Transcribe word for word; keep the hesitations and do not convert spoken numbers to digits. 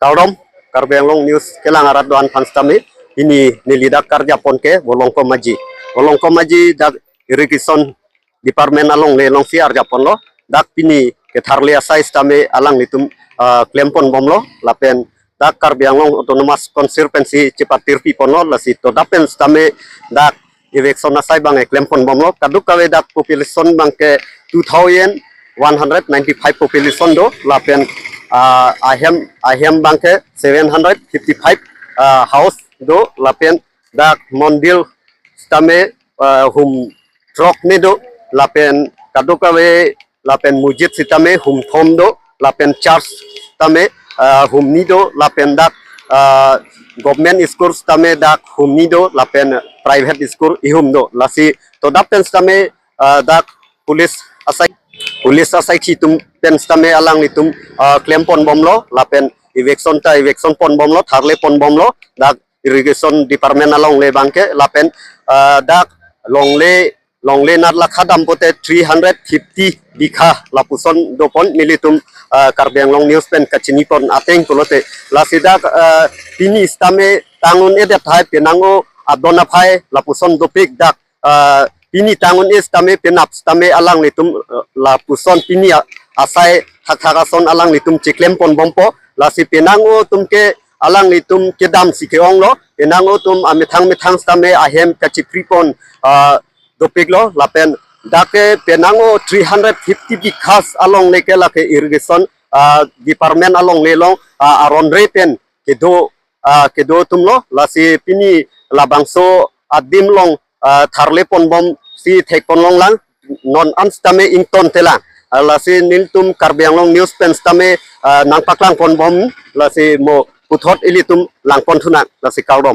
Kardom, Karbi Anglong News kelang arat do-an aphan sitame, pini neli dak karjapon ke Volongkom Aji. Volongkom Aji dak Irrigation Department alongle alongsi arjaponlo, dak pini ketharle asai sitame alanglitum, ah, klempon bomlo, lapen dak Karbi Anglong Autonomous Council pensi chepatirpi ponlo, lasi to dak pen sitame dak eviction asai abang klempon bomlo, kadokave dak population abang ke two thousand one hundred ninety-five population do, lapen, ah, ahem, ahem abang ke seven hundred fifty-five, ah, house do, lapen dak mondir sitame, ah, hum throk me do, lapen kadokave, lapen masjid sitame hum thom do, lapen church sitame, ah, hum ni do, lapen dak, ah, government school sitame dak hum ni do, lapen private school ihum do. Lasi to dak pen sitame, ah, dak police asai, police asai si atum pen sitame alanglitum, ah, klempon bomlo, lapen eviction ta eviction pon bomlo, tharle pon bomlo dak Irrigation Department alongle abang ke, lapen, ah, dak longle, longle nat lakha dam pote three hundred fifty bigha lapuson dopon nelitum, ah, Karbi Anglong News pen kachinipon ateng pulote. Lasi dak, ah, pini sitame tang un-edet tahai penang o adon aphai lapuson dopik dak, ah, pini tang un-e sitame penap sitame alanglitum, ah, lapuson pini a-, asai thakthak ason alanglitum cheklempon bompo, lasi penang o atum ke alanglitum kedamsi ke-onglo, penang o atum amethang methang sitame ahem kachipripon, ah, dopiklo, lapen dak ke penang o three hundred fifty bighas alongle ke lake irrigation, ah, department alongle along, ah, aron re pen kedo, ah, kedo atumlo, lasi pini labangso adim along, ah, tharle pon bomsi thekpon longlang, non an sitame ingtontelang. Ah, lasi nelitum Karbi Anglong News pen sitame, ah, nangpaklang pon bom, lasi mo puthot ilitum langpon thunang, lasi kardom.